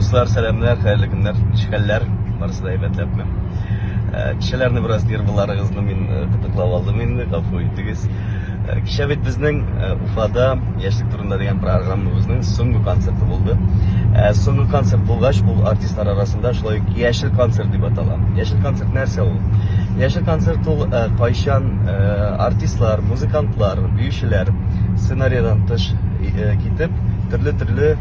Дуслар, сәламнәр, хәерле көннәр, ничек хәлләр? Барысы да әйбәтләпме? Э, кичәләрне бераз нервыларыгызны мин э, кытыклап алдым инде, гафу итегез. Э, кичә бит безнең Уфада Яшьлек турында дигән программабызның соңгы концерты булды. Соңгы концерт булгач, ул артистлар арасында шулай ук Яшел концерт дип атала. Яшел концерт нәрсә ул? Яшел концерт ул кайчан артистлар, музыкантлар, биючеләр сценарийдан тыш китеп, төрле-төрле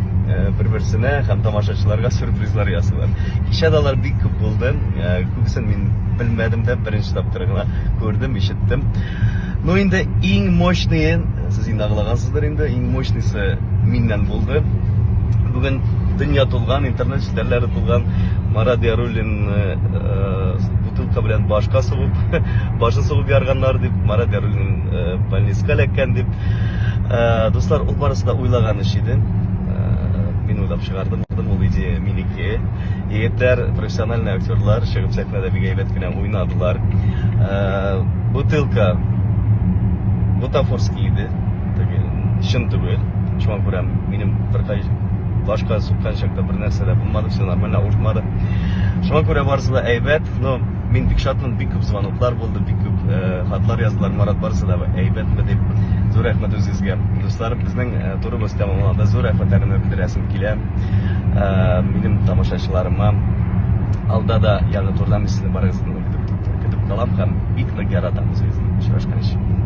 бер-берсенә һәм тамашачыларга сюрпризлар ясыйлар. Кичә дә алар бик күп булды. Күбесен мин белмәдем дә, беренче тапкыр гына күрдем, ишеттем. Ну инде иң мощные, сез инде аңлагансыздыр инде, иң мощныйсы миннән булды. Бүген дөнья тулган, интернет челтәрләре тулган Марат Яруллин бутылка белән башка сугып, башын сугып ярганнар дип, Марат Яруллин больницага эләккән дип. Дуслар, ул барысы да уйлаган эш иде. Мин уйлап чыгардым, ул идея минеке. Егетләр, профессиональный актерлар, чыгып сәхнәдә бик әйбәт кенә уйнадылар. Бутылка бутафорский иде. Теге чын түгел. Шуңа күрә минем беркай башка суккан чакта бер нәрсә дә булмады, все нормально, авыртмады. Шуңа күрә барысы да әйбәт. Но мин бик шатмын, бик күп звоноклар булды, бик күп хатлар яздылар. Марат, барысы да әйбәтме дип. Зур рәхмәт үзегезгә. Дуслар, безнең турыбыз тәмамланды. Зур рәхмәтләремне белдерәсем килә. Минем тамашачыларыма алда да яңа турда мин сезне барыгызны көтеп, көтеп калам һәм бик нык яратам үзегезне. Очрашканчы.